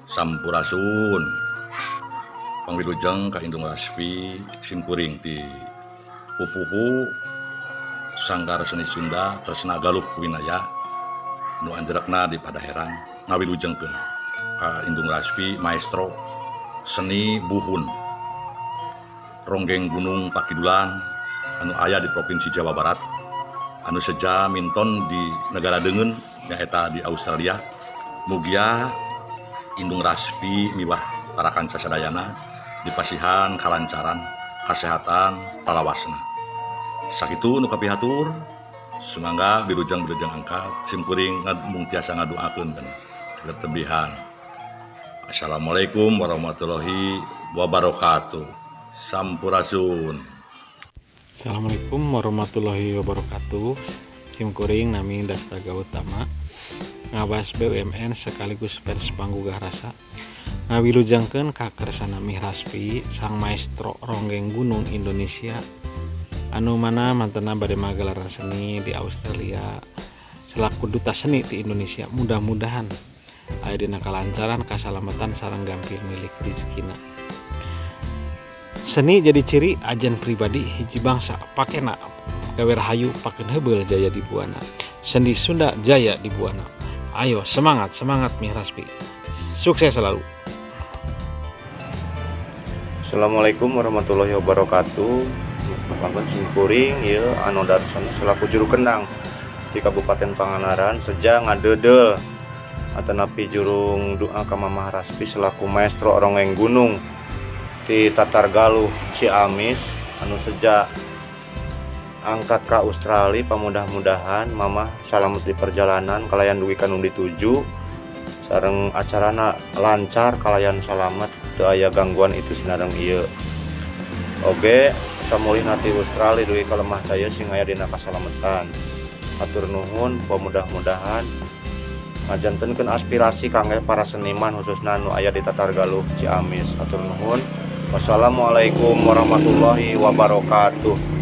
Sampurasun. Pangwilujeng ka Indung Raspi, simkuring ti pupuhu Sanggar Seni Sunda Tresna Galuh Winaya nu anjerekna di Padaherang ngawilujengkeun ka Indung Raspi, maestro seni buhun Ronggeng Gunung Pakidulan anu aya di Provinsi Jawa Barat, anu seja minton di negara deungeun, nyaeta di Australia. Mugia Indung Raspi miwah para kanca sadayana dipasihan kalancaran, kesehatan palawasna. Sakitu nu kapihatur, sumangga wilujeng-wilujeng angkat. Simkuring mung tiasa ngaduakeun dan ketebihan. Assalamualaikum warahmatullahi wabarakatuh. Sampurasun. Assalamualaikum warahmatullahi wabarakatuh. Simkuring nami Dasta Gautama, ngawas BUMN sekaligus pers panggugah rasa, ngawilujengkeun ka Kersana Mihraspi, sang maestro ronggeng gunung Indonesia, anu mana mantena bade magelaran seni di Australia selaku duta seni di Indonesia. Mudah-mudahan aya dina kalancaran, kasalamatan, sareng gampil milik rezekina. Seni jadi ciri ajen pribadi hiji bangsa. Pakena gawe rahayu, pakeun heubeul jaya di buana. Seni Sunda jaya di buana. Ayo semangat, semangat Mihraspi, sukses selalu. Assalamualaikum warahmatullahi wabarakatuh. Perkenalkan, simkuring ieu anu Darsana selaku juru kendang di Kabupaten Pangandaran, seja ngadeudel atanapi jurung doa ka Mamah Raspi selaku maestro ronggeng gunung di Tatar Galuh Ciamis anu seja angkat ke Australia. Pamudah-mudahan Mamah salamet di perjalanan kalayan dugi ka nu dituju, sareng acarana lancar kalayan salamet, teu aya gangguan itu sinareng ieu. Oge samulihna ti Australia dugi ka lemah caya sing aya dina kasalametan. Hatur nuhun, pamudah-mudahan ngajantenkeun aspirasi kangge para seniman, khususna nu aya di Tatar Galuh Ciamis. Hatur nuhun, wassalamualaikum warahmatullahi wabarakatuh.